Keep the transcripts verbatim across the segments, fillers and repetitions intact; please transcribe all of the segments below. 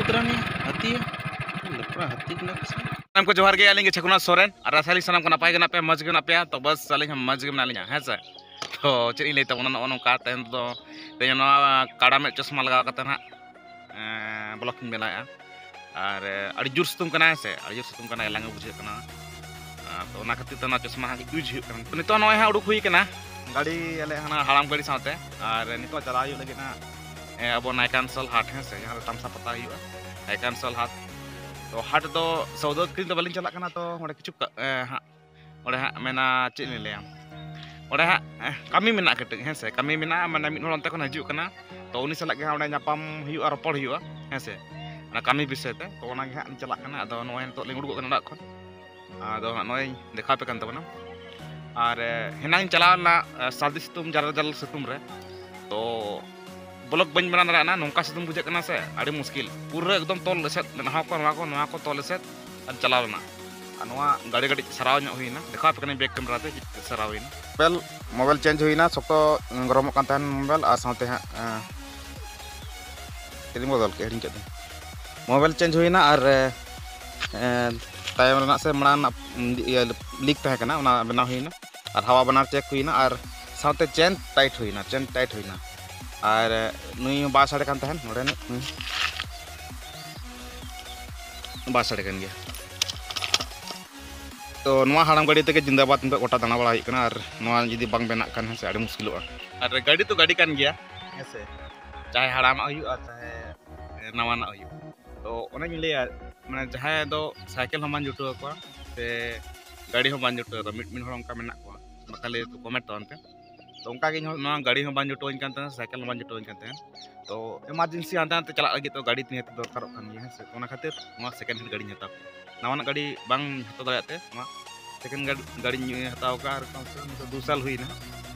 ᱛᱨᱟᱱᱤ ᱦᱟᱹᱛᱤ, ᱞᱮᱯᱲᱟ ᱦᱟᱹᱛᱤ ᱠᱟᱱᱟ ᱠᱚ ᱥᱮ? ᱥᱟᱱᱟᱢ ᱠᱚ ᱡᱚᱦᱟᱨ ᱜᱮ, ᱟᱹᱞᱤᱧ ᱜᱮ ᱪᱷᱟᱠᱩᱱᱟ ᱥᱚᱨᱮᱱ, ᱟᱨ ᱟᱥᱟ ᱟᱹᱞᱤᱧ ᱥᱟᱱᱟᱢ ᱠᱚ ᱱᱟᱯᱟᱭ ᱜᱮ ᱢᱮᱱᱟᱜ ᱯᱮᱭᱟ, ᱢᱚᱡᱽ ᱜᱮ ᱢᱮᱱᱟᱜ ᱯᱮᱭᱟ᱾ ᱛᱚ ᱵᱟᱥ, ᱟᱹᱞᱤᱧ ᱦᱚᱸ ᱢᱚᱡᱽ ᱜᱮ ᱢᱮᱱᱟᱜ ᱞᱤᱧᱟ, ᱦᱮᱸ ᱥᱮ᱾ ᱛᱚ ᱪᱮᱫ ᱤᱧ ᱞᱟᱹᱭ ᱛᱟᱵᱚᱱᱟ, ᱱᱚᱜᱼᱚ ᱱᱚᱝᱠᱟ ᱛᱮᱦᱮᱧ ᱫᱚ, ᱛᱮᱦᱮᱧ ᱱᱚᱣᱟ ᱠᱟᱲᱟ ᱢᱮᱫ ᱪᱚᱥᱢᱟ ᱞᱟᱜᱟᱣ ᱠᱟᱛᱮ ᱱᱟᱦᱟᱜ, ᱮᱸ, vlog ᱤᱧ ᱵᱮᱱᱟᱣᱮᱫᱼᱟ᱾ ᱟᱨ, ᱮ, ᱟᱹᱰᱤ ᱡᱳᱨ ᱥᱤᱛᱩᱝ ᱠᱟᱱᱟ, ᱦᱮᱸ ᱥᱮ, ᱟᱹᱰᱤ ᱡᱳᱨ ᱥᱤᱛᱩᱝ ᱠᱟᱱᱟ, ᱮᱞᱟᱝ ᱜᱮ ᱵᱩᱡᱷᱟᱹᱜ ᱠᱟᱱᱟ᱾ ᱟᱨ ᱛᱚ ᱚᱱᱟ ᱠᱷᱟᱹᱛᱤᱨ ᱛᱮ ᱚᱱᱟ ᱪᱚᱥᱢᱟ ᱦᱟᱸᱜ use ᱦᱩᱭᱩᱜ ᱠᱟᱱᱟ᱾ ᱛᱚ ᱱᱤᱛᱚᱜ ᱱᱚᱜᱼᱚᱭ ᱦᱟᱸᱜ ᱩᱰᱩᱠ ᱦᱩᱭ ᱠᱟᱱᱟ ᱜᱟᱹᱰᱤ, ᱟᱞᱮ ᱦᱟᱱᱟ ᱦᱟᱲᱟᱢ ᱜᱟᱹᱰᱤ ᱥᱟᱶᱛᱮ, ᱟᱨ ᱱᱤᱛᱚᱜ ᱪᱟᱞᱟᱣ ᱦᱩᱭᱩᱜ ᱞᱟᱹᱜᱤᱫ ᱦᱟᱸᱜ, ᱮ, ᱟᱵᱚ ᱱᱟᱭᱠᱟᱱᱥᱚᱞ ᱦᱟᱴ, ᱦᱮᱸ ᱥᱮ, ᱡᱟᱦᱟᱸ ᱨᱮ ᱛᱟᱢᱥᱟ ᱯᱟᱛᱟ ᱦᱩᱭᱩᱜᱼᱟ, ᱱᱟᱭᱠᱟᱱᱥᱚᱞ ᱦᱟᱴ᱾ ᱛᱚ ᱦᱟᱴ ᱫᱚ ᱥᱚᱣᱫᱟ ᱠᱤᱨᱤᱧ ᱫᱚ ᱵᱟᱹᱞᱤᱧ ᱪᱟᱞᱟᱜ ᱠᱟᱱᱟ, ᱛᱚ ᱚᱸᱰᱮ ᱠᱤᱪᱷᱩ ᱠᱟ-, ᱮ, ᱦᱟᱸᱜ, ᱚᱸᱰᱮ ᱦᱟᱸᱜ ᱢᱮᱱᱟ, ᱪᱮᱫ ᱞᱤᱧ ᱞᱟᱹᱭᱟ, ᱚᱸᱰᱮ ᱦᱟᱸᱜ, ᱮ, ᱠᱟᱹᱢᱤ ᱢᱮᱱᱟᱜᱼᱟ ᱠᱟᱹᱴᱤᱡ, ᱦᱮᱸ ᱥᱮ, ᱠᱟᱹᱢᱤ ᱢᱮᱱᱟᱜᱼᱟ, ᱢᱟᱱᱮ ᱢᱤᱫ ᱦᱚᱲ ᱚᱱᱛᱮ ᱠᱷᱚᱱ ᱦᱤᱡᱩᱜ ᱠᱟᱱᱟ, ᱛᱚ ᱩᱱᱤ ᱥᱟᱞᱟᱜ ᱜᱮ ᱦᱟᱸᱜ ᱚᱸᱰᱮ ᱧᱟᱯᱟᱢ ᱦᱩᱭᱩᱜᱼᱟ, ᱨᱚᱯᱚᱲ ᱦᱩᱭᱩᱜᱼᱟ, ᱦᱮᱸ ᱥᱮ, ᱚᱱᱟ ᱠᱟᱹᱢᱤ ᱵᱤᱥᱚᱭ ᱛᱮ᱾ ᱛᱚ ᱚᱱᱟ ᱜᱮ ᱦᱟᱸᱜ ᱞᱤᱧ ᱪᱟᱞᱟᱜ ᱠᱟᱱᱟ᱾ ᱟᱫᱚ ᱱᱚᱜᱼᱚᱭ ᱱᱤᱛᱚᱜ ᱞᱤᱧ ᱩᱰᱩᱠᱚᱜ ᱠᱟᱱᱟ ᱚᱲᱟᱜ ᱠᱷᱚᱱ᱾ ᱟᱫᱚ ᱦᱟᱸᱜ ᱱᱚᱜᱼᱚᱭ ᱫᱮᱠᱷᱟᱣ ᱟᱯᱮ ᱠᱟᱱ ᱛᱟᱵᱚᱱᱟ᱾ ᱟᱨ, ᱮ, ᱦᱮᱱᱟᱝ ᱤᱧ ᱪᱟᱞᱟᱣ ᱞᱮᱱᱟ, ᱮ, ᱥᱟᱹᱨᱫᱤ ᱥᱤᱛᱩᱝ, ᱡᱟᱨᱟᱞ ᱡᱟᱨᱟᱞ ᱥᱤᱛᱩᱝ ᱨᱮ, ᱛᱚ vlog ᱵᱟᱹᱧ ᱵᱮᱱᱟᱣ ᱫᱟᱲᱮᱭᱟᱜᱼᱟ, ᱱᱚᱝᱠᱟ ᱥᱤᱛᱩᱝ ᱵᱩᱡᱷᱟᱹᱜ ᱠᱟᱱᱟ ᱥᱮ, ᱟᱹᱰᱤ ᱢᱩᱥᱠᱤᱞ, ᱯᱩᱨᱟᱹ ᱮᱠᱫᱚᱢ ᱛᱚᱞ ᱮᱥᱮᱫ, ᱱᱟᱦᱟ ᱠᱚ, ᱱᱚᱣᱟ ᱠᱚ, ᱱᱚᱣᱟ ᱠᱚ ᱛᱚᱞ ᱮᱥᱮᱫ ᱟᱨ ᱪᱟᱞᱟᱣ ᱞᱮᱱᱟ᱾ ᱟᱨ ᱱᱚᱣᱟ ᱜᱟᱹᱰᱤ ᱠᱟᱹᱴᱤᱡ ᱥᱟᱨᱟᱣ ᱧᱚᱜ ᱦᱩᱭᱱᱟ, ᱫᱮᱠᱷᱟᱣ ᱟᱯᱮ ᱠᱟᱹᱱᱟᱹᱧ back camera ᱛᱮ ᱪᱮᱫ ᱥᱟᱨᱟᱣ ᱦᱩᱭᱱᱟ᱾ ᱢᱳᱵᱟᱭᱤᱞ, ᱢᱳᱵᱟᱭᱤᱞ change ᱦᱩᱭᱱᱟ, ᱥᱚᱠᱛᱚ ᱜᱚᱨᱚᱢᱚᱜ ᱠᱟᱱ ᱛᱟᱦᱮᱱ ᱢᱳᱵᱟᱭᱤᱞ, ᱟᱨ ᱥᱟᱶᱛᱮ ᱦᱟᱸᱜ, ᱮᱸ, ᱪᱮᱫ ᱤᱧ ᱵᱚᱫᱚᱞ ᱠᱮᱫ, ᱦᱤᱲᱤᱧ ᱠᱮᱫ ᱫᱚᱧ᱾ ᱢᱳᱵᱟᱭᱤᱞ change ᱦᱩᱭᱱᱟ ᱟᱨ, ᱮᱸ, ᱛᱟᱭᱚᱢ ᱨᱮᱱᱟᱜ ᱥᱮ ᱢᱟᱲᱟᱝ ᱨᱮᱱᱟᱜ, ᱩᱸ, ᱤᱭᱟᱹ, leak ᱛᱟᱦᱮᱸ ᱠᱟᱱᱟ, ᱚᱱᱟ ᱵᱮᱱᱟᱣ ᱦᱩᱭᱱᱟ᱾ ᱟᱨ ᱦᱟᱣᱟ ᱵᱟᱱᱟᱨ check ᱦᱩᱭᱱᱟ, ᱟᱨ ᱥᱟᱶᱛᱮ chain tight ᱦᱩᱭᱱᱟ, chain tight ᱦᱩᱭᱱᱟ᱾ ᱟᱨ, ᱮ, ᱱᱩᱭ ᱦᱚᱸ ᱵᱟᱭ ᱥᱟᱰᱮ ᱠᱟᱱ ᱛᱟᱦᱮᱱ, ᱱᱚᱰᱮᱱᱤᱡ ᱱᱩᱭ ᱵᱟᱭ ᱥᱟᱰᱮ ᱠᱟᱱ ᱜᱮᱭᱟ᱾ ᱛᱚ ᱱᱚᱣᱟ ᱦᱟᱲᱟᱢ ᱜᱟᱹᱰᱤ ᱛᱮᱜᱮ ᱡᱤᱱᱫᱟᱵᱟᱫᱽ ᱱᱤᱛᱚᱜ ᱜᱚᱴᱟ ᱫᱟᱬᱟ ᱵᱟᱲᱟ ᱦᱩᱭᱩᱜ ᱠᱟᱱᱟ, ᱟᱨ ᱱᱚᱣᱟ ᱡᱩᱫᱤ ᱵᱟᱝ ᱵᱮᱱᱟᱜ ᱠᱷᱟᱱ, ᱦᱮᱸ ᱥᱮ, ᱟᱹᱰᱤ ᱢᱩᱥᱠᱤᱞᱚᱜᱼᱟ᱾ ᱟᱨ ᱜᱟᱹᱰᱤ ᱛᱚ ᱜᱟᱹᱰᱤ ᱠᱟᱱ ᱜᱮᱭᱟ, ᱦᱮᱸ ᱥᱮ, ᱪᱟᱦᱮ ᱦᱟᱲᱟᱢᱟᱜ ᱦᱩᱭᱩᱜᱼᱟ, ᱪᱟᱦᱮ ᱱᱟᱣᱟᱱᱟᱜ ᱦᱩᱭᱩᱜᱼᱟ᱾ ᱛᱚ ᱚᱱᱮᱧ ᱞᱟᱹᱭᱟ, ᱢᱟᱱᱮ ᱡᱟᱦᱟᱸᱭ ᱫᱚ ᱥᱟᱭᱠᱮᱞ ᱦᱚᱸ ᱵᱟᱝ ᱡᱩᱴᱟᱹᱣ ᱟᱠᱚᱣᱟ ᱥᱮ ᱜᱟᱹᱰᱤ ᱦᱚᱸ ᱵᱟᱝ ᱡᱩᱴᱟᱹᱣ ᱟᱠᱚᱣᱟ, ᱢᱤᱫ ᱢᱤᱫ ᱦᱚᱲ ᱚᱱᱠᱟ ᱢᱮᱱᱟᱜ ᱠᱚᱣᱟ, ᱵᱟᱠᱷᱟᱱ ᱞᱟᱹᱭ ᱛᱮᱠᱚ comment ᱛᱟᱵᱚᱱ ᱯᱮ᱾ ᱛᱚ ᱚᱱᱠᱟ ᱜᱮ ᱤᱧ ᱦᱚᱸ ᱱᱚᱣᱟ ᱜᱟᱹᱰᱤ ᱦᱚᱸ ᱵᱟᱝ ᱡᱩᱴᱟᱹᱣᱟᱹᱧ ᱠᱟᱱ ᱛᱟᱦᱮᱸᱱᱟ, ᱥᱟᱭᱠᱮᱞ ᱦᱚᱸ ᱵᱟᱝ ᱡᱩᱴᱟᱹᱣᱟᱹᱧ ᱠᱟᱱ ᱛᱟᱦᱮᱸᱱᱟ᱾ ᱛᱚ emergency ᱦᱟᱱᱛᱮ ᱱᱟᱛᱮ ᱪᱟᱞᱟᱜ ᱞᱟᱹᱜᱤᱫ ᱛᱚ ᱜᱟᱹᱰᱤ ᱱᱤᱦᱟᱹᱛ ᱫᱚᱨᱠᱟᱨᱚᱜ ᱠᱟᱱ ᱜᱮᱭᱟ, ᱦᱮᱸ ᱥᱮ? ᱚᱱᱟ ᱠᱷᱟᱹᱛᱤᱨ ᱱᱚᱣᱟ second hand ᱜᱟᱹᱰᱤᱧ ᱦᱟᱛᱟᱣ ᱠᱮᱫᱟ᱾ ᱱᱟᱣᱟᱱᱟᱜ ᱜᱟᱹᱰᱤ ᱵᱟᱝ ᱦᱟᱛᱟᱣ ᱫᱟᱲᱮᱭᱟᱜ ᱛᱮ ᱱᱚᱣᱟ second hand ᱜᱟᱹᱰᱤᱧ ᱦᱟᱛᱟᱣ ᱠᱟᱜᱼᱟ, ᱟᱨ ᱠᱚᱢ ᱥᱮ ᱠᱚᱢ ᱱᱤᱛᱚᱜ ᱫᱩ ᱥᱟᱞ ᱦᱩᱭᱱᱟ,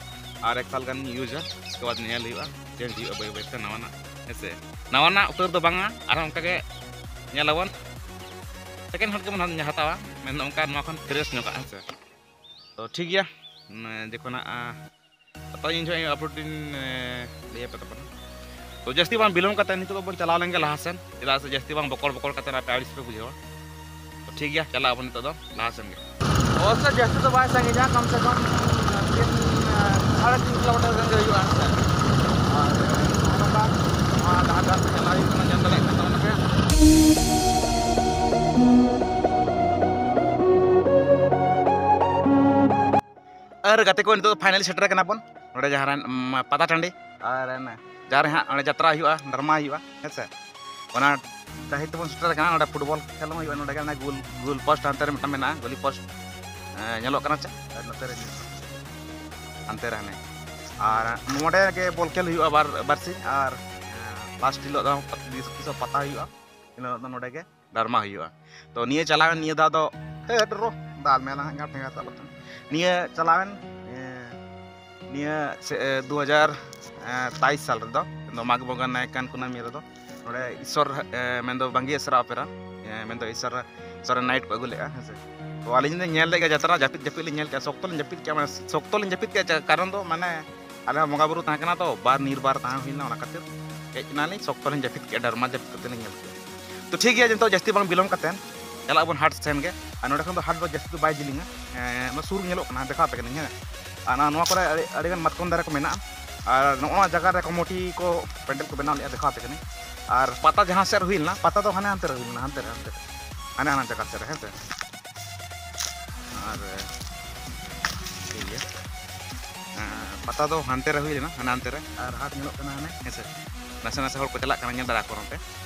ᱟᱨ ᱮᱠ ᱥᱟᱞ ᱜᱟᱱ ᱤᱧ use ᱟ, ᱩᱥᱠᱮ ᱵᱟᱫᱽ ᱧᱮᱞ ᱦᱩᱭᱩᱜᱼᱟ, change ᱦᱩᱭᱩᱜᱼᱟ ᱵᱟᱹᱭ ᱵᱟᱹᱭ ᱛᱮ ᱱᱟᱣᱟᱱᱟᱜ, ᱦᱮᱸ ᱥᱮ? ᱱᱟᱣᱟᱱᱟᱜ ᱩᱛᱟᱹᱨ ᱫᱚ ᱵᱟᱝᱟ, ᱟᱨᱦᱚᱸ ᱚᱱᱠᱟ ᱜᱮ ᱧᱮᱞ ᱟᱵᱚᱱ, second hand ᱜᱮᱵᱚᱱ ᱦᱟᱛᱟᱣᱟ, ᱢᱮᱱᱫᱚ ᱚᱱᱠᱟ ᱱᱚᱣᱟ ᱠᱷᱚᱱ fresh ᱧᱚᱜᱟᱜ, ᱦᱮᱸ ᱥᱮ? ᱛᱚ ᱴᱷᱤᱠ ᱜᱮᱭᱟ, ᱩᱸ, ᱡᱚᱠᱷᱚᱱ ᱦᱟᱸᱜ, ᱟᱸ, ᱦᱟᱛᱟᱣ ᱤᱧ ᱡᱚᱠᱷᱚᱱ upload ᱤᱧ, ᱮᱸ, ᱞᱟᱹᱭ ᱟᱯᱮ ᱛᱟᱵᱚᱱᱟ᱾ ᱛᱚ ᱡᱟᱹᱥᱛᱤ ᱵᱟᱝ ᱵᱤᱞᱚᱢ ᱠᱟᱛᱮ ᱱᱤᱛᱚᱜ ᱫᱚᱵᱚᱱ ᱪᱟᱞᱟᱣ ᱞᱮᱱ ᱜᱮ ᱞᱟᱦᱟ ᱥᱮᱱ, ᱪᱮᱫᱟᱜ ᱥᱮ ᱡᱟᱹᱥᱛᱤ ᱵᱟᱝ ᱵᱚᱠᱚᱲ ᱵᱚᱠᱚᱲ ᱠᱟᱛᱮ ᱟᱯᱮ ᱟᱹᱲᱤᱥ ᱯᱮ ᱵᱩᱡᱷᱟᱹᱣᱟ᱾ ᱛᱚ ᱴᱷᱤᱠ ᱜᱮᱭᱟ, ᱪᱟᱞᱟᱜ ᱟᱵᱚᱱ ᱱᱤᱛᱚᱜ ᱫᱚ ᱞᱟᱦᱟ ᱥᱮᱱ ᱜᱮ᱾ ᱚᱵᱚᱥᱥᱳᱭ ᱡᱟᱹᱥᱛᱤ ᱫᱚ ᱵᱟᱭ ᱥᱟᱺᱜᱤᱧᱟ, ᱠᱚᱢ ᱥᱮ ᱠᱚᱢ ᱛᱤᱱ, ᱥᱟᱲᱮ ᱛᱤᱱ ᱠᱤᱞᱳᱢᱤᱴᱟᱨ ᱜᱟᱱ ᱜᱮ ᱦᱩᱭᱩᱜᱼᱟ, ᱦᱮᱸ ᱥᱮ᱾ ᱟᱨ ᱱᱚᱜᱼᱚ ᱱᱚᱝᱠᱟ ᱱᱚᱣᱟ ᱰᱟᱦᱟᱨ ᱰᱟᱦᱟᱨ ᱛᱮ ᱪᱟᱞᱟᱣ ᱦᱩᱭᱩᱜ ᱠᱟᱱᱟ, ᱧᱮᱞ ᱫᱟᱲᱮᱭᱟᱜ ᱠᱟᱱ ᱛᱟᱵᱚᱱᱟ ᱯᱮ᱾ ᱟᱨ ᱜᱟᱛᱮ ᱠᱚ, ᱱᱤᱛᱚᱜ ᱫᱚ finally ᱥᱮᱴᱮᱨ ᱠᱟᱱᱟ ᱵᱚᱱ ᱱᱚᱰᱮ ᱡᱟᱦᱟᱸ ᱨᱮ, ᱩᱢ, ᱯᱟᱛᱟ ᱴᱟᱺᱰᱤ, ᱟᱨ ᱚᱱᱟ ᱡᱟᱦᱟᱸ ᱨᱮ ᱦᱟᱸᱜ ᱚᱸᱰᱮ ᱡᱟᱛᱨᱟ ᱦᱩᱭᱩᱜᱼᱟ, ᱰᱨᱟᱢᱟ ᱦᱩᱭᱩᱜᱼᱟ, ᱦᱮᱸ ᱥᱮ᱾ ᱚᱱᱟ ᱰᱟᱹᱦᱤ ᱛᱮᱵᱚᱱ ᱥᱮᱴᱮᱨ ᱠᱟᱱᱟ᱾ ᱱᱚᱰᱮ ᱯᱷᱩᱴᱵᱚᱞ ᱠᱷᱮᱞ ᱦᱚᱸ ᱦᱩᱭᱩᱜᱼᱟ᱾ ᱱᱚᱰᱮ ᱜᱮ ᱚᱱᱟ ᱜᱳᱞ, ᱜᱳᱞ ᱯᱳᱥᱴ ᱦᱟᱱᱛᱮ ᱨᱮ ᱢᱤᱫᱴᱟᱝ ᱢᱮᱱᱟᱜᱼᱟ, ᱜᱳᱞᱤ ᱯᱳᱥᱴ, ᱮᱸ, ᱧᱮᱞᱚᱜ ᱠᱟᱱᱟ ᱪᱮ? ᱟᱨ ᱱᱚᱛᱮ ᱨᱮ ᱦᱟᱱᱛᱮ ᱨᱮ ᱦᱟᱱᱮ᱾ ᱟᱨ ᱱᱚᱰᱮ ᱜᱮ ᱵᱚᱞ ᱠᱷᱮᱞ ᱦᱩᱭᱩᱜᱼᱟ ᱵᱟᱨ, ᱵᱟᱨ ᱥᱤᱧ᱾ ᱟᱨ, ᱮᱸ, ᱞᱟᱥᱴ ᱦᱤᱞᱳᱜ ᱫᱚ ᱛᱤᱥ ᱠᱚ ᱯᱟᱛᱟ ᱦᱩᱭᱩᱜᱼᱟ, ᱤᱱᱟᱹ ᱦᱤᱞᱳᱜ ᱫᱚ ᱱᱚᱰᱮ ᱜᱮ ᱰᱨᱟᱢᱟ ᱦᱩᱭᱩᱜᱼᱟ᱾ ᱛᱚ ᱱᱤᱭᱟᱹ ᱪᱟᱞᱟᱣᱮᱱ, ᱱᱤᱭᱟᱹ ᱫᱷᱟᱣ ᱫᱚ ᱦᱮᱴ ᱨᱚ ᱫᱟᱞ ᱢᱮ ᱞᱟᱦᱟ ᱜᱟᱴ ᱴᱷᱮᱸᱜᱟ ᱥᱟᱵ ᱠᱟᱛᱮ᱾ ᱱᱤᱭᱟᱹ ᱪᱟᱞᱟᱣᱮᱱ, ᱮᱸ, ᱱᱤᱭᱟᱹ ᱥᱮ, ᱮ, ᱫᱩ ᱦᱟᱡᱟᱨ ᱛᱮᱭᱤᱥ ᱥᱟᱞ ᱨᱮᱫᱚ, ᱫᱚ ᱢᱟᱜᱽ ᱵᱚᱸᱜᱟ ᱱᱟᱭᱠᱟᱱ ᱠᱩᱱᱟᱹᱢᱤ ᱨᱮᱫᱚ ᱱᱚᱰᱮ ᱤᱥᱚᱨ, ᱮ, ᱢᱮᱱᱫᱚ ᱵᱟᱝᱜᱤ ᱟᱥᱨᱟ ᱚᱯᱮᱨᱟ, ᱮ, ᱢᱮᱱᱫᱚ ᱤᱥᱚᱨ, ᱤᱥᱚᱨ ᱱᱟᱭᱤᱴ ᱠᱚ ᱟᱹᱜᱩ ᱞᱮᱫᱼᱟ, ᱦᱮᱸ ᱥᱮ᱾ ᱛᱚ ᱟᱹᱞᱤᱧ ᱞᱤᱧ ᱧᱮᱞ ᱞᱮᱫ ᱜᱮᱭᱟ ᱡᱟᱛᱨᱟ, ᱡᱟᱹᱯᱤᱫ ᱡᱟᱹᱯᱤᱫ ᱞᱤᱧ ᱧᱮᱞ ᱠᱮᱫᱼᱟ, ᱥᱚᱠᱛᱚ ᱞᱤᱧ ᱡᱟᱹᱯᱤᱫ ᱠᱮᱫᱼᱟ, ᱢᱟᱱᱮ ᱥᱚᱠᱛᱚ ᱞᱤᱧ ᱡᱟᱹᱯᱤᱫ ᱠᱮᱫᱼᱟ, ᱪᱟ-, ᱠᱟᱨᱚᱱ ᱫᱚ ᱢᱟᱱᱮ ᱟᱞᱮ ᱦᱚᱸ ᱵᱚᱸᱜᱟ ᱵᱩᱨᱩ ᱛᱟᱦᱮᱸ ᱠᱟᱱᱟ ᱛᱚ, ᱵᱟᱨ ᱱᱤᱨᱵᱟᱨ ᱛᱟᱦᱮᱸ ᱦᱩᱭ ᱞᱮᱱᱟ, ᱚᱱᱟ ᱠᱷᱟᱹᱛᱤᱨ ᱦᱮᱡ ᱮᱱᱟᱞᱤᱧ, ᱥᱚᱠᱛᱚ ᱞᱤᱧ ᱡᱟᱹᱯᱤᱫ ᱠᱮᱫᱼᱟ, ᱰᱟᱨᱢᱟ ᱡᱟᱹᱯᱤᱫ ᱠᱟᱛᱮ ᱞᱤᱧ ᱧᱮᱞ ᱠᱮᱫᱼᱟ᱾ ᱛᱚ ᱴᱷᱤᱠ ᱜᱮᱭᱟ, ᱱᱤᱛᱚᱜ ᱡᱟᱹᱥᱛᱤ ᱵᱟᱝ ᱵᱤᱞᱚᱢ ᱠᱟᱛᱮ ᱪᱟᱞᱟᱜ ᱟᱵᱚᱱ ᱦᱟᱴ ᱥᱮᱱ ᱜᱮ᱾ ᱟᱨ ᱱᱚᱰᱮ ᱠᱷᱚᱱ ᱫᱚ ᱦᱟᱴ ᱫᱚ ᱡᱟᱹᱥᱛᱤ ᱫᱚ ᱵᱟᱭ ᱡᱤᱞᱤᱧᱟ, ᱮᱸ, ᱱᱚᱣᱟ ᱥᱩᱨ ᱧᱮᱞᱚᱜ ᱠᱟᱱᱟ, ᱫᱮᱠᱷᱟᱣ ᱟᱯᱮ ᱠᱟᱹᱱᱟᱹᱧ, ᱦᱮᱸ᱾ ᱟᱨ ᱱᱚᱣᱟ, ᱱᱚᱣᱟ ᱠᱚᱨᱮ ᱟᱹᱰᱤ, ᱟᱹᱰᱤ ᱜᱟᱱ ᱢᱟᱛᱠᱚᱢ ᱫᱟᱨᱮ ᱠᱚ ᱢᱮᱱᱟᱜᱼᱟ᱾ ᱟᱨ ᱱᱚᱜᱼᱚ ᱱᱚᱣᱟ ᱡᱟᱭᱜᱟ ᱨᱮ ᱠᱚᱢᱤᱴᱤ ᱠᱚ ᱯᱮᱱᱰᱮᱞ ᱠᱚ ᱵᱮᱱᱟᱣ ᱞᱮᱫᱼᱟ, ᱫᱮᱠᱷᱟᱣ ᱟᱯᱮ ᱠᱟᱹᱱᱟᱹᱧ᱾ ᱟᱨ ᱯᱟᱛᱟ ᱡᱟᱦᱟᱸ ᱥᱮᱫ ᱨᱮ ᱦᱩᱭ ᱞᱮᱱᱟ, ᱯᱟᱛᱟ ᱫᱚ ᱦᱟᱱᱮ ᱦᱟᱱᱛᱮ ᱨᱮ ᱦᱩᱭ ᱞᱮᱱᱟ, ᱦᱟᱱᱛᱮ ᱨᱮ, ᱦᱟᱱᱛᱮ ᱨᱮ, ᱦᱟᱱᱮ ᱦᱟᱱᱟ ᱡᱟᱭᱜᱟ ᱥᱮᱫ ᱨᱮ, ᱦᱮᱸ ᱥᱮ᱾ ᱟᱨ ᱴᱷᱤᱠ ᱜᱮᱭᱟ, ᱮᱸ, ᱯᱟᱛᱟ ᱫᱚ ᱦᱟᱱᱛᱮ ᱨᱮ ᱦᱩᱭ ᱞᱮᱱᱟ, ᱦᱟᱱᱮ ᱦᱟᱱᱛᱮ ᱨᱮ, ᱟᱨ ᱦᱟᱴ ᱧᱮᱞᱚᱜ ᱠᱟᱱᱟ ᱦᱟᱱᱮ, ᱦᱮᱸ ᱥᱮ᱾ ᱱᱟᱥᱮ ᱱᱟᱥᱮ ᱦᱚᱲ ᱠᱚ ᱪᱟᱞᱟᱜ ᱠᱟᱱᱟ, ᱧᱮᱞ ᱫᱟᱲᱮᱭᱟᱠᱚ ᱱᱚᱛᱮ᱾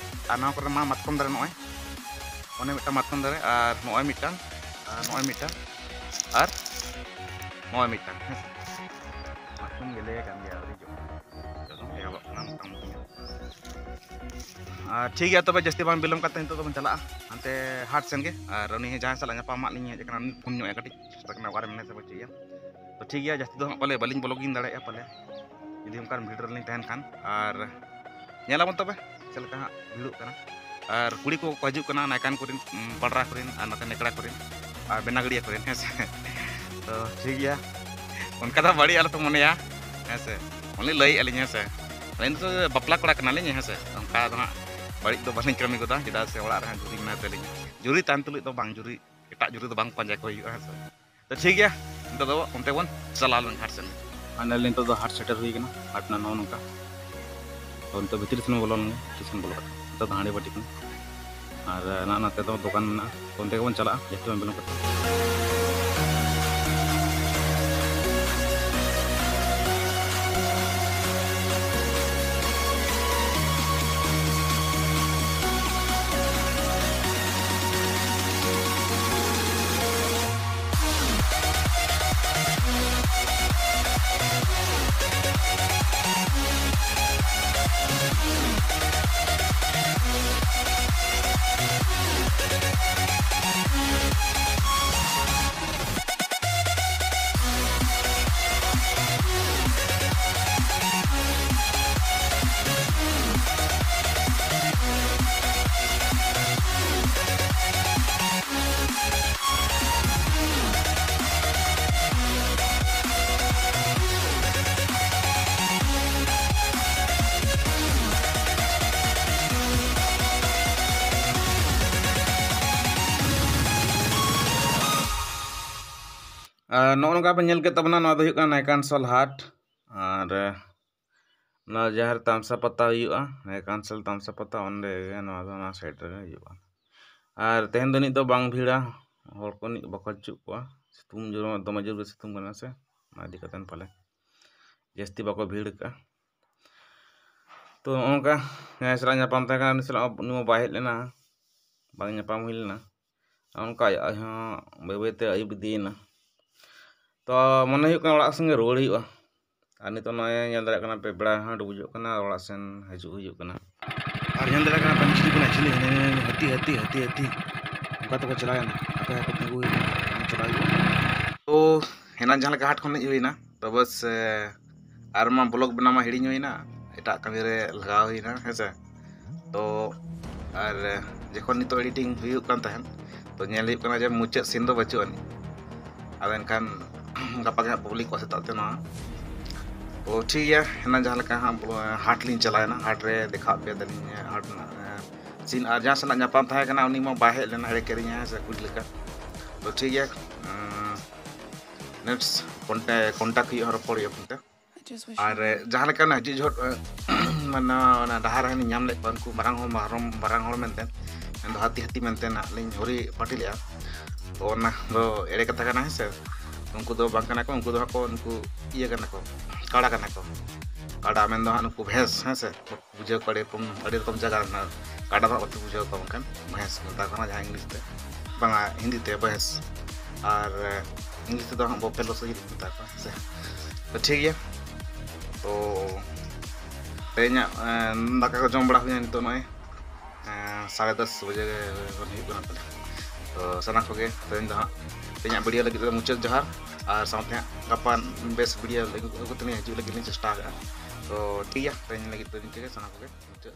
ᱟᱨ ᱱᱚᱣᱟ ᱠᱚᱨᱮ ᱢᱟ ᱢᱟᱛᱠᱚᱢ ᱫᱟᱨᱮ, ᱱᱚᱜᱼᱚᱭ ᱚᱱᱮ ᱢᱤᱫᱴᱟᱝ ᱢᱟᱛᱠᱚᱢ ᱫᱟᱨᱮ, ᱟᱨ ᱱᱚᱜᱼᱚᱭ ᱢᱤᱫᱴᱟᱝ, ᱟᱨ ᱱᱚᱜᱼᱚᱭ ᱢᱤᱫᱴᱟᱝ, ᱟᱨ ᱱᱚᱜᱼᱚᱭ ᱢᱤᱫᱴᱟᱝ, ᱦᱮᱸ ᱥᱮ᱾ ᱢᱟᱛᱠᱚᱢ ᱜᱮᱞᱮ ᱟᱠᱟᱱ ᱜᱮᱭᱟ, ᱟᱹᱣᱨᱤ ᱡᱚᱜᱼᱟ᱾ ᱡᱚ ᱫᱚ ᱮᱦᱚᱵᱚᱜ ᱠᱟᱱᱟ ᱢᱚᱴᱟᱢᱩᱴᱤ᱾ ᱟᱨ ᱴᱷᱤᱠ ᱜᱮᱭᱟ, ᱛᱚᱵᱮ ᱡᱟᱹᱥᱛᱤ ᱵᱟᱝ ᱵᱤᱞᱚᱢ ᱠᱟᱛᱮ ᱱᱤᱛᱚᱜ ᱫᱚᱵᱚᱱ ᱪᱟᱞᱟᱜᱼᱟ ᱦᱟᱱᱛᱮ ᱦᱟᱴ ᱥᱮᱱ ᱜᱮ᱾ ᱟᱨ ᱩᱱᱤ ᱡᱟᱦᱟᱸᱭ ᱥᱟᱞᱟᱜ ᱧᱟᱯᱟᱢ ᱢᱟᱜ ᱞᱤᱧ ᱦᱮᱡ ᱟᱠᱟᱱᱟ, ᱩᱱᱤ ᱯᱷᱳᱱ ᱧᱚᱜ ᱟᱭ ᱠᱟᱹᱴᱤᱡ, ᱥᱮᱛᱟᱜ ᱠᱟᱱᱟ, ᱚᱠᱟᱨᱮ ᱢᱮᱱᱟᱭᱟ ᱥᱮ ᱵᱟᱹᱪᱩᱜ ᱮᱭᱟ᱾ ᱛᱚ ᱴᱷᱤᱠ ᱜᱮᱭᱟ, ᱡᱟᱹᱥᱛᱤ ᱫᱚ ᱦᱟᱸᱜ ᱯᱟᱞᱮ ᱵᱟᱹᱞᱤᱧ ᱵᱞᱚᱜᱤᱝ ᱫᱟᱲᱮᱭᱟᱜᱼᱟ ᱯᱟᱞᱮ, ᱡᱩᱫᱤ ᱚᱱᱠᱟᱱ ᱵᱷᱤᱲ ᱨᱮᱞᱤᱧ ᱛᱟᱦᱮᱱ ᱠᱷᱟᱱ᱾ ᱟᱨ ᱧᱮᱞᱟᱵᱚᱱ ᱛᱚᱵᱮ ᱪᱮᱫ ᱞᱮᱠᱟ ᱦᱟᱸᱜ ᱵᱷᱤᱲᱚᱜ ᱠᱟᱱᱟ᱾ ᱟᱨ ᱠᱩᱲᱤ ᱠᱚ ᱠᱚ ᱦᱤᱡᱩᱜ ᱠᱟᱱᱟ, ᱱᱟᱭᱠᱟᱱ ᱠᱚᱨᱮᱱ, ᱩᱢ, ᱯᱟᱲᱨᱟ ᱠᱚᱨᱮᱱ, ᱟᱨ ᱱᱚᱛᱮ ᱱᱮᱠᱲᱟ ᱠᱚᱨᱮᱱ, ᱟᱨ ᱵᱮᱱᱟᱜᱟᱲᱤᱭᱟ ᱠᱚᱨᱮᱱ, ᱦᱮᱸ ᱥᱮ᱾ ᱛᱚ ᱴᱷᱤᱠ ᱜᱮᱭᱟ, ᱚᱱᱠᱟ ᱫᱚ ᱵᱟᱹᱲᱤᱡ ᱟᱞᱚᱯᱮ ᱢᱚᱱᱮᱭᱟ, ᱦᱮᱸ ᱥᱮ᱾ ᱚᱱᱮ ᱞᱟᱹᱭᱮᱫᱼᱟ ᱞᱤᱧ, ᱦᱮᱸ ᱥᱮ᱾ ᱟᱹᱞᱤᱧ ᱫᱚ ᱵᱟᱯᱞᱟ ᱠᱚᱲᱟ ᱠᱟᱱᱟᱞᱤᱧ, ᱦᱮᱸ ᱥᱮ᱾ ᱚᱱᱠᱟ ᱫᱚ ᱦᱟᱸᱜ ᱵᱟᱹᱲᱤᱡ ᱫᱚ ᱵᱟᱹᱞᱤᱧ ᱠᱟᱹᱢᱤ ᱜᱚᱫᱟ, ᱪᱮᱫᱟᱜ ᱥᱮ ᱚᱲᱟᱜ ᱨᱮ ᱦᱟᱸᱜ ᱡᱩᱨᱤ ᱢᱮᱱᱟᱭ ᱛᱟᱹᱞᱤᱧᱟ᱾ ᱡᱩᱨᱤ ᱛᱟᱦᱮᱱ ᱛᱩᱞᱩᱡ ᱫᱚ ᱵᱟᱝ ᱡᱩᱨᱤ, ᱮᱴᱟᱜ ᱡᱩᱨᱤ ᱫᱚ ᱵᱟᱝ ᱯᱟᱸᱡᱟ ᱠᱚ ᱦᱩᱭᱩᱜᱼᱟ, ᱦᱮᱸ ᱥᱮ᱾ ᱛᱚ ᱴᱷᱤᱠ ᱜᱮᱭᱟ, ᱱᱤᱛᱚᱜ ᱫᱚ ᱚᱱᱛᱮ ᱵᱚᱱ ᱪᱟᱞᱟᱣ ᱞᱮᱱ ᱜᱷᱟᱴ ᱥᱮᱱ᱾ ᱟᱨ ᱱᱤᱛᱚᱜ ᱫᱚ ᱦᱟᱴ ᱥᱮᱴᱮᱨ ᱦᱩᱭ ᱠᱟᱱᱟ, ᱦᱟᱴ ᱨᱮᱱᱟᱜ ᱱᱚᱜᱼᱚ ᱱᱚᱝᱠᱟ᱾ ᱛᱚ ᱱᱤᱛᱚᱜ ᱵᱷᱤᱛᱨᱤ ᱥᱮᱱ ᱵᱚᱞᱚ ᱞᱮᱱ ᱜᱮ, ᱵᱷᱤᱛᱨᱤ ᱥᱮᱱ ᱵᱚᱞᱚ ᱠᱟᱛᱮ ᱱᱤᱛᱚᱜ ᱫᱚ ᱦᱟᱺᱰᱤ ᱵᱟᱹᱴᱤ ᱠᱟᱱᱟ᱾ ᱟᱨ ᱱᱟ-, ᱱᱟᱛᱮ ᱫᱚ ᱫᱚᱠᱟᱱ ᱢᱮᱱᱟᱜᱼᱟ, ᱛᱚ ᱚᱱᱛᱮ ᱜᱮᱵᱚᱱ ᱪᱟᱞᱟᱜᱼᱟ, ᱡᱟᱹᱥᱛᱤ ᱵᱟᱝ ᱵᱤᱞᱚᱢ ᱠᱟᱛᱮ᱾ ᱟᱨ ᱱᱚᱜᱼᱚ ᱱᱚᱝᱠᱟ ᱯᱮ ᱧᱮᱞ ᱠᱮᱫ ᱛᱟᱵᱚᱱᱟ, ᱱᱚᱣᱟ ᱫᱚ ᱦᱩᱭᱩᱜ ᱠᱟᱱᱟ ᱱᱟᱭᱠᱟᱱᱥᱚᱞ ᱦᱟᱴ᱾ ᱟᱨ ᱚᱱᱟ ᱡᱟᱦᱟᱸ ᱨᱮ ᱛᱟᱢᱥᱟ ᱯᱟᱛᱟ ᱦᱩᱭᱩᱜᱼᱟ, ᱱᱟᱭᱠᱟᱱᱥᱚᱞ ᱛᱟᱢᱥᱟ ᱯᱟᱛᱟ, ᱚᱸᱰᱮ ᱜᱮ ᱱᱚᱣᱟ ᱫᱚ ᱚᱱᱟ ᱥᱟᱭᱤᱰ ᱨᱮᱜᱮ ᱦᱩᱭᱩᱜᱼᱟ᱾ ᱟᱨ ᱛᱮᱦᱮᱧ ᱫᱚ ᱱᱤᱛ ᱫᱚ ᱵᱟᱝ ᱵᱷᱤᱲᱟ, ᱦᱚᱲ ᱠᱚ ᱱᱤᱛ ᱵᱟᱠᱚ ᱦᱤᱡᱩᱜ ᱠᱚᱣᱟ᱾ ᱥᱤᱛᱩᱝ ᱡᱳᱨ, ᱫᱚᱢᱮ ᱡᱳᱨ ᱜᱮ ᱥᱤᱛᱩᱝ ᱠᱟᱱᱟ ᱥᱮ, ᱚᱱᱟ ᱤᱫᱤ ᱠᱟᱛᱮ ᱯᱟᱞᱮ ᱡᱟᱹᱥᱛᱤ ᱵᱟᱠᱚ ᱵᱷᱤᱲ ᱠᱟᱜᱼᱟ᱾ ᱛᱚ ᱱᱚᱜᱼᱚ ᱱᱚᱝᱠᱟ ᱡᱟᱦᱟᱸᱭ ᱥᱟᱞᱟᱜ ᱧᱟᱯᱟᱢ ᱛᱟᱦᱮᱸ ᱠᱟᱱᱟ, ᱩᱱᱤ ᱥᱟᱞᱟᱜ ᱩᱱᱤ ᱢᱟ ᱵᱟᱭ ᱦᱮᱡ ᱞᱮᱱᱟ, ᱵᱟᱝ ᱧᱟᱯᱟᱢ ᱦᱩᱭ ᱞᱮᱱᱟ᱾ ᱚᱱᱠᱟ ᱟᱡ ᱦᱚᱸ ᱵᱟᱹᱭ ᱵᱟᱹᱭ ᱛᱮ ᱟᱹᱭᱩᱵ ᱤᱫᱤᱭᱮᱱᱟ᱾ ᱛᱚ ᱢᱚᱱᱮ ᱦᱩᱭᱩᱜ ᱠᱟᱱᱟ ᱚᱲᱟᱜ ᱥᱮᱱ ᱜᱮ ᱨᱩᱣᱟᱹᱲ ᱦᱩᱭᱩᱜᱼᱟ᱾ ᱟᱨ ᱱᱤᱛᱚᱜ ᱱᱚᱜᱼᱚᱭ ᱧᱮᱞ ᱫᱟᱲᱮᱭᱟᱜ ᱠᱟᱱᱟ ᱯᱮ, ᱵᱮᱲᱟ ᱦᱚᱸ ᱰᱩᱵᱩᱡᱚᱜ ᱠᱟᱱᱟ, ᱚᱲᱟᱜ ᱥᱮᱱ ᱦᱤᱡᱩᱜ ᱦᱩᱭᱩᱜ ᱠᱟᱱᱟ᱾ ᱟᱨ ᱧᱮᱞ ᱫᱟᱲᱮᱭᱟᱜ ᱠᱟᱱᱟ ᱯᱮ, ᱪᱤᱞᱤ ᱠᱟᱱᱟ, ᱪᱤᱞᱤ? ᱦᱟᱹᱱᱤ, ᱦᱟᱹᱱᱤ, ᱦᱟᱹᱛᱤ, ᱦᱟᱹᱛᱤ, ᱦᱟᱹᱛᱤ, ᱦᱟᱹᱛᱤ᱾ ᱚᱱᱠᱟ ᱛᱮᱠᱚ ᱪᱟᱞᱟᱣᱮᱱᱟ᱾ ᱦᱟᱯᱮ, ᱦᱟᱯᱮ, ᱛᱤᱸᱜᱩ ᱦᱩᱭᱩᱜᱼᱟ, ᱪᱟᱞᱟᱣ ᱦᱩᱭᱩᱜᱼᱟ᱾ ᱛᱚ ᱮᱱᱟᱝ ᱡᱟᱦᱟᱸ ᱞᱮᱠᱟ ᱦᱟᱴ ᱠᱷᱚᱱ ᱦᱮᱡ ᱦᱩᱭᱱᱟ, ᱛᱚ ᱵᱟᱥ, ᱮ, ᱟᱨ ᱢᱟ vlog ᱵᱮᱱᱟᱣ ᱢᱟ ᱦᱤᱲᱤᱧ ᱦᱩᱭᱱᱟ, ᱮᱴᱟᱜ ᱠᱟᱹᱢᱤ ᱨᱮ ᱞᱟᱜᱟᱣ ᱦᱩᱭᱱᱟ, ᱦᱮᱸ ᱥᱮ᱾ ᱛᱚ ᱟᱨ, ᱮ, ᱡᱚᱠᱷᱚᱱ ᱱᱤᱛᱚᱜ editing ᱦᱩᱭᱩᱜ ᱠᱟᱱ ᱛᱟᱦᱮᱸᱫ, ᱛᱚ ᱧᱮᱞ ᱦᱩᱭᱩᱜ ᱠᱟᱱᱟ ᱡᱮ ᱢᱩᱪᱟᱹᱫ scene ᱫᱚ ᱵᱟᱹᱪᱩᱜ ᱟᱹᱱᱤᱡ᱾ ᱟᱫᱚ ᱮᱱᱠᱷᱟᱱ ᱜᱟᱯᱟ ᱜᱮ ᱦᱟᱸᱜ public ᱠᱚ ᱥᱮᱛᱟᱜ ᱛᱮ ᱱᱚᱣᱟ ᱛᱚ ᱴᱷᱤᱠ ᱜᱮᱭᱟ, ᱮᱱᱟᱝ ᱡᱟᱦᱟᱸ ᱞᱮᱠᱟ ᱦᱟᱸᱜ ᱵᱚᱞᱮ ᱦᱟᱴ ᱞᱤᱧ ᱪᱟᱞᱟᱣᱮᱱᱟ, ᱦᱟᱴ ᱨᱮ ᱫᱮᱠᱷᱟᱣ ᱯᱮᱭᱟ ᱫᱟᱞᱤᱧ ᱦᱟᱴ ᱨᱮᱱᱟᱜ ᱥᱤᱱ᱾ ᱟᱨ ᱡᱟᱦᱟᱸ ᱥᱟᱞᱟᱜ ᱧᱟᱯᱟᱢ ᱛᱟᱦᱮᱸ ᱠᱟᱱᱟ ᱩᱱᱤ ᱢᱟ ᱵᱟᱭ ᱦᱮᱡ ᱞᱮᱱᱟ, ᱮᱲᱮ ᱠᱮᱫᱤᱧᱟ, ᱦᱮᱸ ᱥᱮ, ᱠᱩᱲᱤ ᱞᱮᱠᱟ᱾ ᱛᱚ ᱴᱷᱤᱠ ᱜᱮᱭᱟ, next contact ᱦᱩᱭᱩᱜᱼᱟ, ᱨᱚᱯᱚᱲ ᱦᱩᱭᱩᱜᱼᱟ ᱯᱷᱳᱱ ᱛᱮ᱾ ᱟᱨ ᱡᱟᱦᱟᱸ ᱞᱮᱠᱟ ᱚᱱᱟ ᱦᱤᱡᱩᱜ ᱡᱚᱦᱚᱜ ᱢᱟᱱᱮ ᱚᱱᱟ ᱰᱟᱦᱟᱨ ᱨᱮ ᱧᱟᱢ ᱞᱮᱫ ᱠᱚᱣᱟ, ᱩᱱᱠᱩ ᱢᱟᱨᱟᱝ ᱦᱚᱲ ᱢᱟᱨᱟᱝ ᱢᱟᱨᱟᱝ ᱦᱚᱲ ᱢᱮᱱᱛᱮ, ᱢᱮᱱᱫᱚ ᱦᱟᱹᱛᱤ ᱦᱟᱹᱛᱤ ᱢᱮᱱᱛᱮ ᱱᱟᱦᱟᱜ ᱞᱤᱧ ᱦᱩᱨᱤ ᱯᱟᱹᱴᱤ ᱞᱮᱫᱼᱟ᱾ ᱛᱚ ᱚᱱᱟ ᱫᱚ ᱮᱲᱮ ᱠᱟᱛᱷᱟ ᱠᱟᱱᱟ, ᱦᱮᱸ ᱥᱮ᱾ ᱩᱱᱠᱩ ᱫᱚ ᱵᱟᱝ ᱠᱟᱱᱟ ᱠᱚ, ᱩᱱᱠᱩ ᱫᱚ ᱦᱟᱸᱜ ᱠᱚ ᱩᱱᱠᱩ ᱤᱭᱟᱹ ᱠᱟᱱᱟ ᱠᱚ, ᱠᱟᱲᱟ ᱠᱟᱱᱟ ᱠᱚ᱾ ᱠᱟᱲᱟ ᱢᱮᱱᱫᱚ ᱦᱟᱸᱜ ᱱᱩᱠᱩ ᱵᱷᱮᱸᱥ, ᱦᱮᱸ ᱥᱮ᱾ ᱵᱩᱡᱷᱟᱹᱣ ᱠᱚᱣᱟ ᱟᱹᱰᱤ ᱨᱚᱠᱚᱢ ᱟᱹᱰᱤ ᱨᱚᱠᱚᱢ ᱡᱟᱭᱜᱟ ᱨᱮᱱᱟᱜ ᱠᱟᱰᱟ ᱫᱚ ᱵᱟᱯᱮ ᱵᱩᱡᱷᱟᱹᱣ ᱠᱚᱣᱟ, ᱢᱮᱱᱠᱷᱟᱱ ᱵᱷᱮᱸᱥ ᱢᱮᱛᱟ ᱠᱚ ᱠᱟᱱᱟ ᱡᱟᱦᱟᱸ ᱤᱝᱞᱤᱥ ᱛᱮ, ᱵᱟᱝᱟ ᱦᱤᱱᱫᱤ ᱛᱮ ᱵᱷᱮᱸᱥ᱾ ᱟᱨ ᱤᱝᱞᱤᱥ ᱛᱮᱫᱚ ᱦᱟᱸᱜ ᱵᱚᱯᱮᱞᱳ ᱥᱮ ᱪᱮᱫ ᱠᱚ ᱢᱮᱛᱟ ᱠᱚᱣᱟ, ᱦᱮᱸ ᱥᱮ᱾ ᱛᱚ ᱴᱷᱤᱠ ᱜᱮᱭᱟ, ᱛᱚ ᱛᱮᱦᱮᱧᱟᱜ ᱫᱟᱠᱟ ᱠᱚ ᱡᱚᱢ ᱵᱟᱲᱟ ᱦᱩᱭᱱᱟ ᱱᱤᱛᱚᱜ ᱱᱚᱜᱼᱚᱭ ᱥᱟᱲᱮ ᱫᱚᱥ ᱵᱟᱡᱮ ᱠᱷᱚᱱ ᱦᱩᱭᱩᱜ ᱠᱟᱱᱟ ᱯᱟᱞᱮ᱾ ᱛᱚ ᱥᱟᱱᱟᱢ ᱠᱚᱜᱮ ᱛᱮᱦᱮᱧ ᱫᱚ ᱦᱟᱸᱜ ᱛᱮᱦᱮᱧᱟᱜ ᱵᱷᱤᱰᱤᱭᱳ ᱞᱟᱹᱜᱤᱫ ᱫᱚ ᱢᱩᱪᱟᱹᱫ ᱡᱚᱦᱟᱨ, ᱟᱨ ᱥᱟᱶᱛᱮ ᱦᱟᱸᱜ ᱜᱟᱯᱟ ᱵᱮᱥ ᱵᱷᱤᱰᱤᱭᱳ ᱞᱟᱹᱜᱤᱫ ᱟᱹᱜᱩ ᱛᱮᱞᱤᱧ ᱦᱤᱡᱩᱜ ᱞᱟᱹᱜᱤᱫ ᱞᱤᱧ ᱪᱮᱥᱴᱟ ᱠᱟᱜᱼᱟ᱾ ᱛᱚ ᱴᱷᱤᱠ ᱜᱮᱭᱟ, ᱛᱮᱦᱮᱧ ᱞᱟᱹᱜᱤᱫ ᱫᱚ ᱱᱤᱝᱠᱟᱹ ᱜᱮ, ᱥᱟᱱᱟᱢ ᱠᱚᱜᱮ ᱢᱩᱪᱟᱹᱫ᱾